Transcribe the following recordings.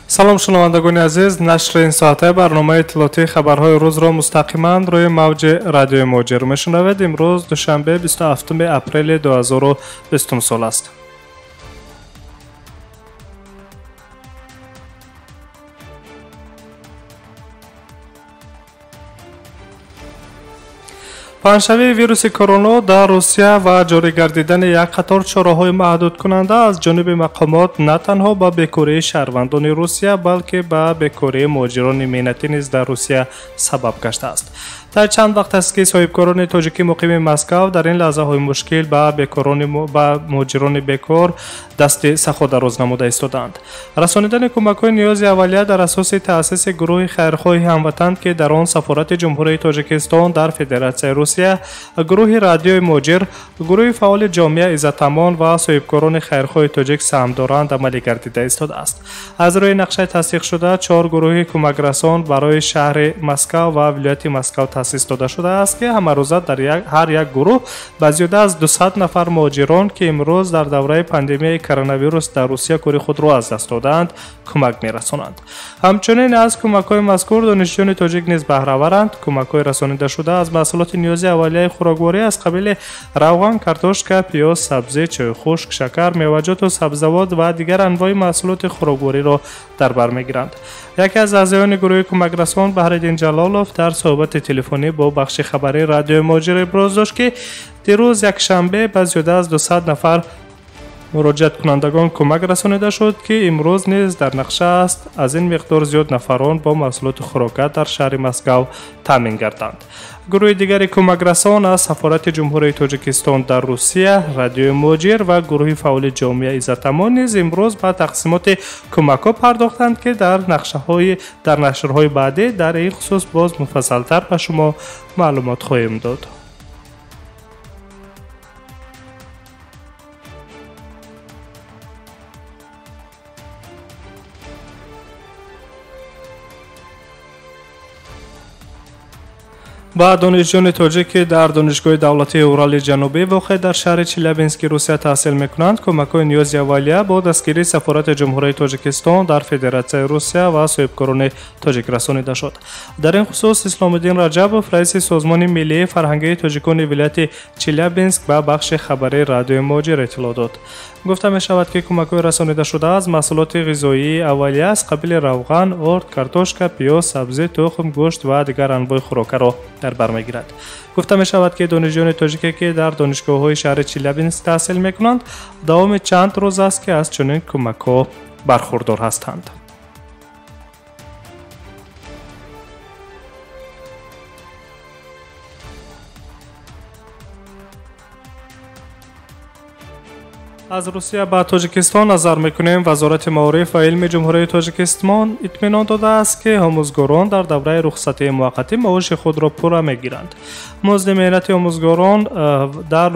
Салом шунавандагони азиз, нашри ин соатаи барномаи иттилоотии хабарҳои рӯзро мустақиман рӯи мавҷи радиои Муҳоҷир мешунавед. Имрӯз душанбе 27 апрели 2020 сол аст. Паҳншавии вируси корона дар Русия ва ҷорӣ гардидани як қатор чораҳои маҳдудкунанда аз ҷониби мақомот на танҳо ба бекории шаҳрвандони Русия, балки ба бекории муҳоҷирони меҳнатӣ низ дар Русия сабаб гаштааст. Дар чанд вақт аст ки соҳибкорони тоҷикӣ муқими Москав дар ин лаҳзаҳои мушкил ба муҳоҷирони бекор дасти сахо дароз намуда истодаанд. Расонидани кӯмакҳои ниёзи аввалия дар асоси таъсиси гурӯҳи хайрхоҳи ҳамватан, ки дар он Сафорати Ҷумҳурии Тоҷикистон дар Федератсияи Русия, гурӯҳи радиои Муҳоҷир, гурӯҳи фаъоли ҷомеа Иззатамон ва соҳибкорони хайрхоҳи тоҷик саҳм доранд, амалӣ гардида истодааст. Аз рӯи нақшаи тасдиқшуда, 4 гурӯҳи кӯмакрасон барои шаҳри Москав ва вилояти Москав таъсис дода шудааст, ки ҳамарӯза дар ҳар як гурӯҳ ба зиёда аз 200 нафар муҳоҷирон, ки имрӯз дар давраи пандемияи коронавирус дар Русия кори худро аз даст додаанд, кӯмак мерасонанд. Ҳамчунин аз кӯмакҳои мазкур донишҷӯёни тоҷик низ баҳраваранд. Кӯмакҳои расонидашуда аз маҳсулоти ниёзи аввалияи хӯрокворӣ аз қабили равған, картошка, пиёз, сабзӣ, чойи хушк, шакар, меваҷоту сабзавот ва дигар анвои маҳсулоти хӯроквориро дар бар мегиранд. Яке аз аъзоёни гурӯҳи кӯмакрасон Баҳриддин Ҷалолов дар суҳбати телефонӣ бо бахши хабарии радиои Муҳоҷир иброз дошт, ки дирӯз якшанбе ба зиёда аз 200 нафар муроҷиаткунандагон кӯмак расонида шуд, ки имрӯз низ дар нақша аст аз ин миқдор зиёд нафарон бо маҳсулоти хӯрока дар шаҳри Москав таъмин гарданд. Гурӯҳи дигари кӯмакрасон аз Сафорати Ҷумҳурии Тоҷикистон дар Русия, радиои Муҳоҷир ва гурӯҳи фаъоли ҷомеа Иззатамон низ имрӯз ба тақсимоти кӯмакҳо пардохтанд, ки дар нашрҳои баъдӣ дар ин хусус боз муфассалтар ба шумо маълумот хоҳем дод. Ба донишҷӯёни тоҷик, ки дар Донишгоҳи давлатии Урали Ҷанубӣ воқеъ дар шаҳри Челябински Русия таҳсил мекунанд, кӯмакҳои ниёзи аввалия бо дастгирии Сафорати Ҷумҳурии Тоҷикистон дар Федератсияи Русия ва соҳибкорони тоҷик расонида шуд. Дар ин хусус Исломиддин Раҷабов, раиси Созмони миллии фарҳангии тоҷикони вилояти Челябинск, ба бахши хабарии радиои Муҳоҷир иттилоъ дод. Гуфта мешавад, ки кӯмакҳои расонидашуда аз маҳсулоти ғизоии аввалия аз қабили равған, орд, картошка, пиёз, сабзӣ, тухм, гӯшт ва дигар анвои хӯрокаро дар бар мегирад. Гуфта мешавад, ки донишҷӯёни тоҷике, ки дар донишгоҳҳои шаҳри Челябинск таҳсил мекунанд, давоми чанд рӯз аст, ки аз чунин кӯмакҳо бархурдор ҳастанд. Аз Русия ба Тоҷикистон назар мекунем. Вазорати маориф ва илми Ҷумҳурии Тоҷикистон итминон додааст, ки омӯзгорон дар давраи рухсатии муваққатӣ маоши худро пурра мегиранд. Музди меҳнати омӯзгорон дар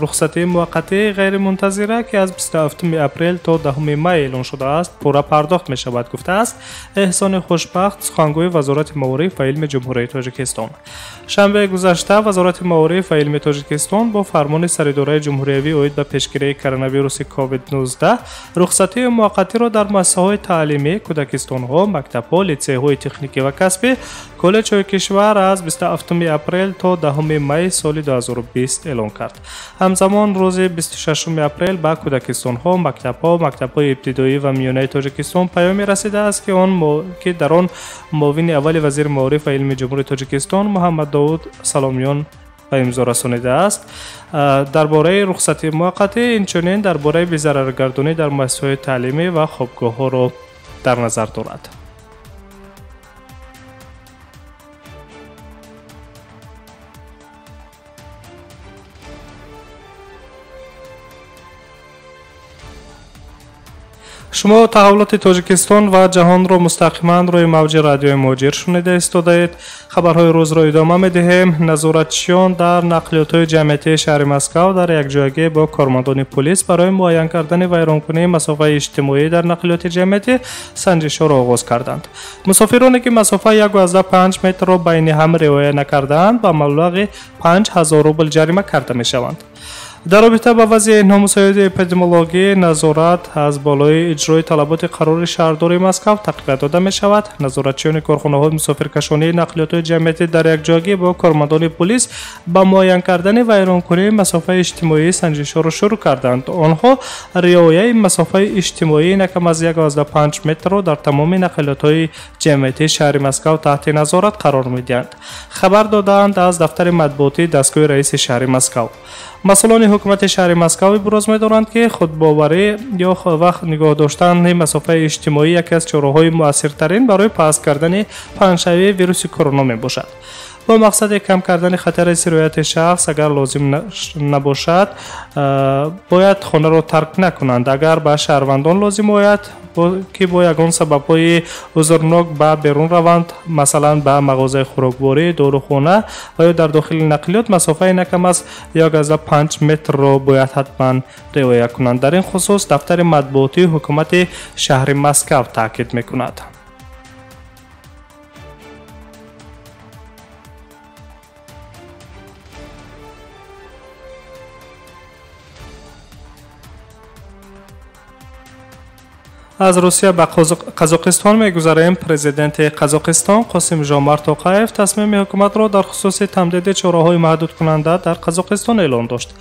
рухсатии муваққатии ғайримунтазира, ки аз 27 апрел то 10 май эълон шудааст, пурра пардохт мешавад, гуфтааст Эҳсони Хушбахт, сухангӯи Вазорати маориф ва илми Ҷумҳурии Тоҷикистон. Шанбеи гузашта Вазорати маориф ва илми Тоҷикистон бо фармони Саридораи ҷумҳуриявӣ оид ба пешгирии коронавируси COVID-19 рухсатии муваққатиро дар муассисаҳои таълимӣ, кӯдакистонҳо, мактабҳо, литсейҳои техникӣ ва касбӣ, коллеҷҳои кишвар аз 27 апрел то 10 май соли 2020 эълон кард. Ҳамзамон рӯзи 26 апрел ба кӯдакистонҳо, мактабҳо, мактабҳои ибтидоӣ ва миёнаи Тоҷикистон паёме расидааст, ки дар он муовини аввали вазири маориф ва илми Ҷумҳурии Тоҷикистон Муҳаммаддовуд Саломиён ба имзо расонидааст. Дар бораи рухсати муваққатӣ, инчунин дар бораи безараргардонӣ дар муассисаҳои таълимӣ ва хобгоҳҳоро дар назар дорад. Шумо таҳаввулоти Тоҷикистон ва ҷаҳонро мустақиман рӯи мавҷи радиои Муҳоҷир шунида истодаед. Хабарҳои рӯзро идома медиҳем. Назоратчиён дар нақлиётҳои ҷамъиятии шаҳри Москав дар якҷоягӣ бо кормандони полис барои муайян кардани вайронкунии масофаи иҷтимоӣ дар нақлиёти ҷамъиятӣ санҷишҳоро оғоз карданд. Мусофироне, ки масофаи 1,5 метрро байни ҳам риоя накардаанд, ба маблағи 5000 рубл ҷарима карда мешаванд. Дар робита ба вазъи номусоиди эпидемиологӣ назорат аз болои иҷрои талаботи қарори шаҳрдории Москав тақвият дода мешавад. Назоратчиёни корхонаҳои мусофиркашонии нақлиётҳои ҷамъиятӣ дар якҷоягӣ бо кормандони полис ба муайян кардани вайронкунии масофаи иҷтимоӣ санҷишҳоро шурӯъ карданд. Онҳо риояи масофаи иҷтимоӣ на кам аз 1,5 метрро дар тамоми нақлиётҳои ҷамъиятии шаҳри Москав таҳти назорат қарор медиҳанд. Хабар додаанд аз дафтари матбуотии дастгоҳи раиси шаҳри Москав. Масъулони ҳукумати шаҳри Москав иброз медоранд, ки худбоварӣ ё вақт нигоҳ доштани масофаи иҷтимоӣ яке аз чораҳои муассиртарин барои паст кардани паҳншавии вируси корона мебошад. Бо мақсади кам кардани хатари сирояти шахс, агар лозим набошад, бояд хонаро тарк накунанд. Агар ба шаҳрвандон лозим ояд, ки бо ягон сабабҳои узрнок ба берун раванд, масалан ба мағозаи хӯрокворӣ, дорухона ва ё дар дохили нақлиёт, масофаи на кам аз 1,5 метрро бояд ҳатман риоя кунанд. Дар ин хусус дафтари матбуотии ҳукумати шаҳри Москав таъкид мекунад. Аз Русия ба Қазоқистон мегузарем. Президенти Қазоқистон Қосим Жомарт Тоқаев тасмими ҳукуматро дар хусуси тамдиди чораҳои маҳдудкунанда дар Қазоқистон эълон дошт.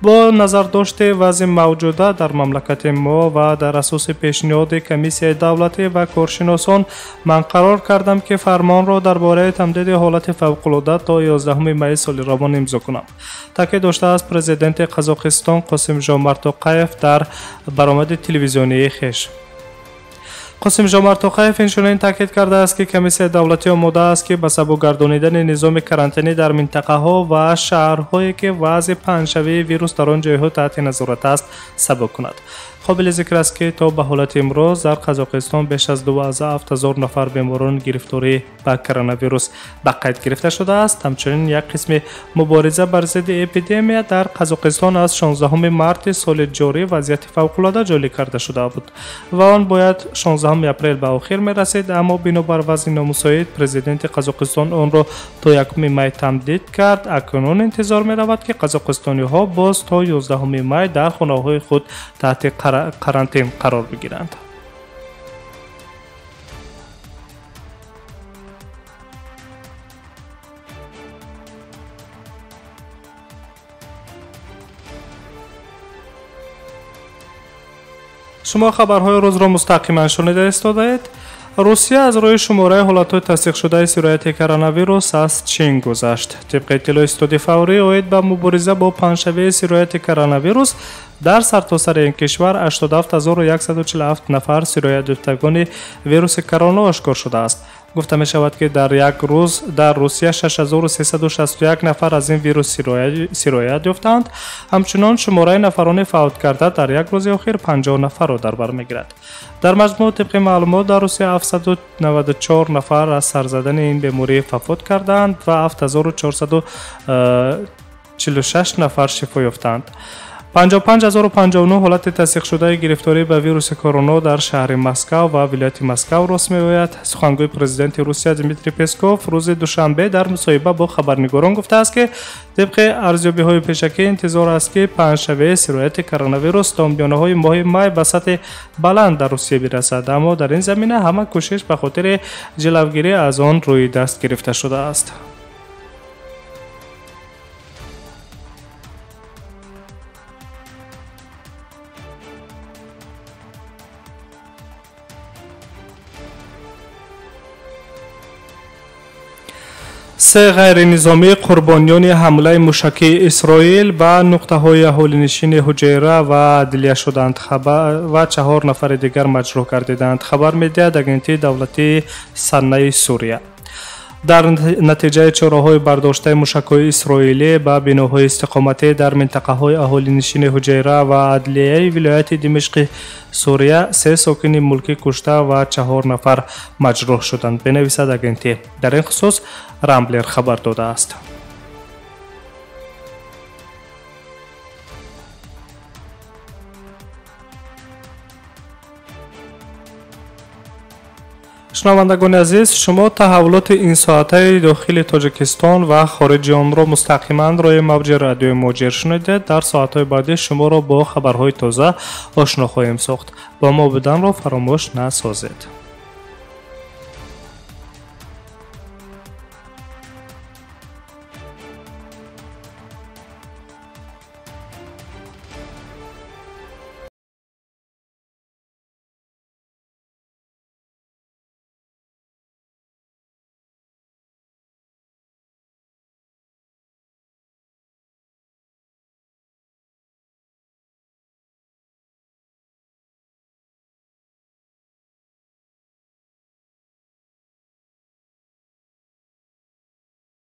Бо назардошти вазъи мавҷуда дар мамлакати мо ва дар асоси пешниҳоди комиссияи давлатӣ ва коршиносон ман қарор кардам, ки фармонро дар бораи тамдиди ҳолати фавқулода то 11 майи соли равон имзо кунам. Таъкид доштааст президенти Қазоқистон Қосим Жомарт Тоқаев дар баромади телевизионии хеш. Қосим Жомарт Тоқаев инчунин таъкид кардааст, ки комиссияи давлатӣ омода аст, ки ба сабук гардонидани низоми карантинӣ дар минтақаҳо ва шаҳрҳое, ки вазъи паҳншавии вирус дар он ҷойҳо таҳти назорат аст, сабук кунад. Қобили зикр аст, ки то ба ҳолати имрӯз дар Қазоқистон беш аз 27 ҳазор нафар беморон гирифторӣ ба коронавирус ба қайд гирифта шудааст. Ҳамчунин як қисми мубориза бар зидди эпидемия дар Қазоқистон аз 16 марти соли ҷорӣ вазъияти фавқулода ҷорӣ карда шуда буд ва он бояд 16 апрел ба охир мерасид, аммо бинобар вазъи номусоид президенти Қазоқистон онро то 1 май тамдид кард. Акнун интизор меравад, ки қазоқистониҳо боз то 11 май дар хонаҳои худ таҳти карантин қарор бигиранд. Шумо хабарҳои рӯзро мустақиман шунида истодаед. Русия аз рӯи шумораи ҳолатҳои тасдиқшудаи сирояти коронавирус аз Чин гузашт. Тибқи иттилои истоди фаврӣ оид ба мубориза бо паҳншавии сирояти коронавирус дар сартосари ин кишвар 87147 нафар сироятёфтагони вируси корона ошкор шудааст. Гуфта мешавад, ки дар як рӯз дар Русия 6361 нафар аз ин вирус сироят ёфтаанд. Ҳамчунон шумораи нафарони фавт карда дар як рӯзи охир 50 нафарро дар бар мегирад. Дар маҷмӯъ тибқи маълумот дар Русия 794 нафар аз сарзадани ин беморӣ вафот кардаанд ва 7446 нафар шифо ёфтаанд. 55059 ҳолати тасдиқшудаи гирифторӣ ба вируси корона дар шаҳри Москав ва вилояти Москав рост меояд. Сухангӯи президенти Русия Дмитрий Песков рӯзи душанбе дар мусоҳиба бо хабарнигорон гуфтааст, ки тибқи арзёбиҳои пешакӣ интизор аст, ки паҳншавии сирояти коронавирус то миёнаҳои моҳи май ба сатҳи баланд дар Русия бирасад, аммо дар ин замина ҳама кӯшиш ба хотири ҷилавгирӣ аз он рӯи даст гирифта шудааст. Се ғайринизомии қурбониёни ҳамлаи мушакии Исроил ба нуқтаҳои аҳолинишини Ҳуҷайра ва Адлия шуданд ва 4 нафари дигар маҷрӯҳ гардиданд, хабар медиҳад агентии давлатии Саннаи Сурия. Дар натиҷаи чораҳои бардоштаи мушакҳои исроилӣ ба биноҳои истиқоматӣ дар минтақаҳои аҳолинишини Ҳуҷайра ва Адлияи вилояти Димишқи Сурия 3 сокини мулкӣ кушта ва 4 нафар маҷрӯҳ шуданд, бинависад агентӣ. Дар ин хусус Рамблер хабар додааст. Шунавандагони азиз, шумо таҳаввулоти ин соатаи дохили Тоҷикистон ва хориҷи онро мустақиман рӯи мавҷи радиои Муҳоҷир шунидед. Дар соатҳои баъдӣ шуморо бо хабарҳои тоза ошно хоҳем сохт. Бо мо буданро фаромӯш насозед.